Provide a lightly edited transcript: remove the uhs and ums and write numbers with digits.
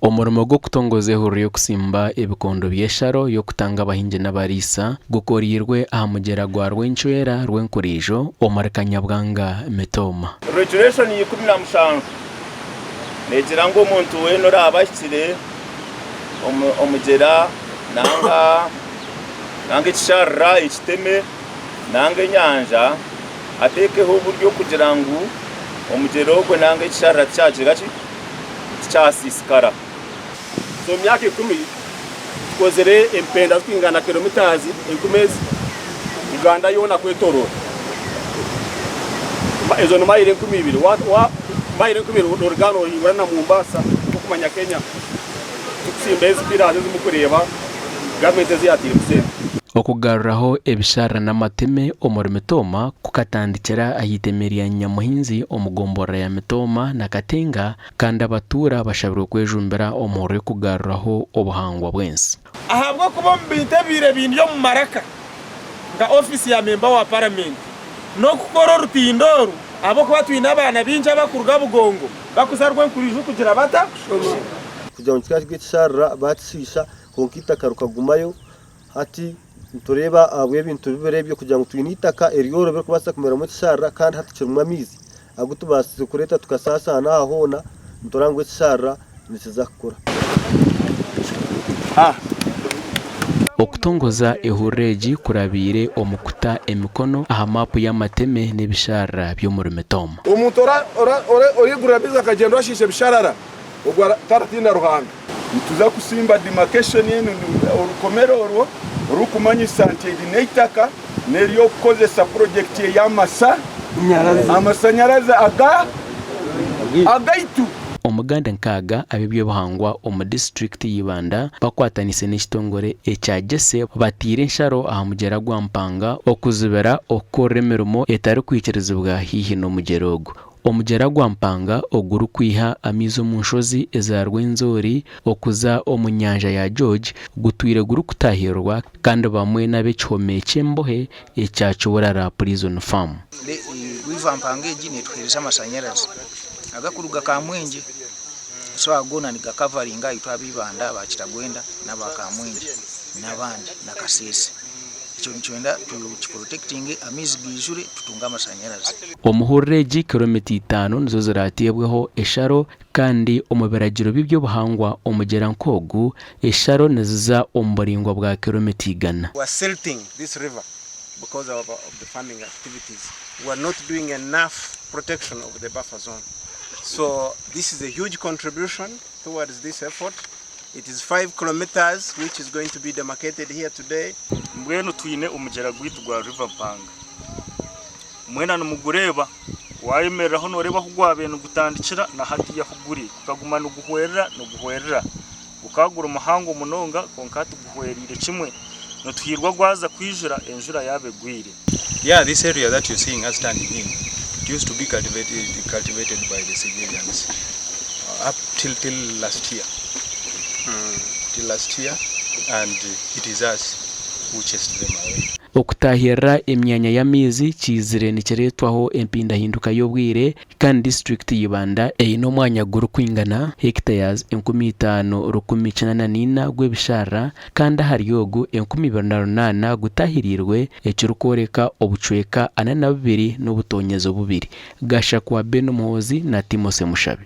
Omurimo gw'okutongoza ehururu y'okusimba ebikondo by'esharo y'okutanga abahingi n'abariisa gukoreirwe aha mugyera gwa Rwencwera Rwenkuriijo omuri Kanyabwanga, Mitooma. Regulation ya 17 negira ngu omuntu weena oraaba ahikire omugyera nanga ekisharara, ekiteme nanga enyanja ateekeho oburyo kugira ngu omugyera ogwo nanga ekisharara tikyagira ki? Tikyasiisikara. So omu myaka ikumi tukozire empenda zirikwingana kilometres enkumi ezi Uganda yoona kwetoroora. Ezo ni mayiro 2000. Mayiro 2000 noruga nohingura na Mombasa okumanya Kenya. Tukusimba ezi pillars ezi mukureeba gavumenti ezi yatairemu sente. Okugaruraho ebisharara n'amateme omuri Mitooma kukatandikira aha iteme rya Nyamuhinzi omu gomborora ya Mitooma na Katenga kandi abatuura bashabirwe kwejumbira omu hururu y'okugaruraho obuhangwa bw'ensi. Ahabw'okuba omu bintu ebibaire bindi omu maraka nka ofiisi ya memba wa paramenti n'okukora orutindo oru ahabw'okuba twine abaana baingi abakuruga Bugongo bakuza Rwenkuriiju kugira bata? Kugira ngu kikaba kiri ekisharara baakishiisha kwonka eitaka rikagumayo. Hati nitureeba ahabw'ebintu bibiri ebyo kugira ngu twine eitaka eryorobi erikubaasa kumeramu ekisharara kandi hati kirimu amaizi agu tubaasize kureeta tukasaasaana aha hoona, nitureeba ngu ekisharara nikiza kukura. Okutongoza ehururu egi kurabaire omu kuta emikono aha maapu y'amateme n'ebisharara by'omuri Mitooma. Omuntu origurira amaizi akagyenda ashiisha ebisharara, ogwo taratiina Ruhanga. Nituza kusimba demarcation enu, orukomera orwo orukumanyisa nti eri n'eitaka n'ery'okukozesa purojekiti ey'amasanyarazi aga agaitu. Omuganda nkaaga ab'eby'obuhangwa omu disiturikiti ya Ibanda bakwataniise n'ekitongore ekya Jesse bataire ensharo aha mugyera gwa Mpanga okuzibira okukorera emirimo etarikwikirizibwa haihi n'omugyera ogu. Omugyera gwa Mpanga ogurikwiha amaizi omu nshozi eza Rwenzori okuza omu nyanja ya George gutwire gurikutahirirwa kandi bamwe n'ab'ekihome ky'embohe ekya Kiburara Prison Farm. River Mpanga egi netuhereza amashanyarazi agakuruga Kamwengye so ago goona nigakavaringa itwe aba Ibanda, aba Kitagwenda n'aba Kamwengye n'abandi na Kasese. Ekyo nitwenda tukiporotekitinge amaizi gaijure tutunge amashanyarazi. Omu hururu egi, kiromita itaano nizo ziraateebweho esharo kandi omu biragiro by'eby'obuhangwa omugyera nk'ogu, esharo niziza omu buraingwa bwa kiromita igana. We are silting this river because of the farming activities. We are not doing enough protection of the buffer zone. So this is a huge contribution towards this effort. It is 5 kilometres which is going to be demarcated here today. Mbwenu twine omugyera gwaitu gwa River Mpanga. Mwena nimugureeba, wayemereraho noreeba ahu gwabaire nigutandikira na hatiiya ahu guri. Gukaguma niguhwerera niguhwerera. Gukaba guri muhango munonga kwonka hati guhwereire kimwe. Nituhiirwa gwaza kwijura enjura yaaba egwire. Yeah this area that you're seeing us standing in it used to be cultivated cultivated by the civilians up till till last year till last year and it is us who chased them away. Okutaahirira emyanya y'amaizi kiizire nikireetwaho empindahinduka y'obwire Kandi disiturikiti ya Ibanda eine omwanya gurikwingana hectares 5184 gw'ebisharara kandi ahari ogu 2008 gutahiriirwe ekirikworeka obucweka ana na bubiri n'obutoonyezo bubiri. Gashakwa Ben Muhoozi na Timothy Mushabe.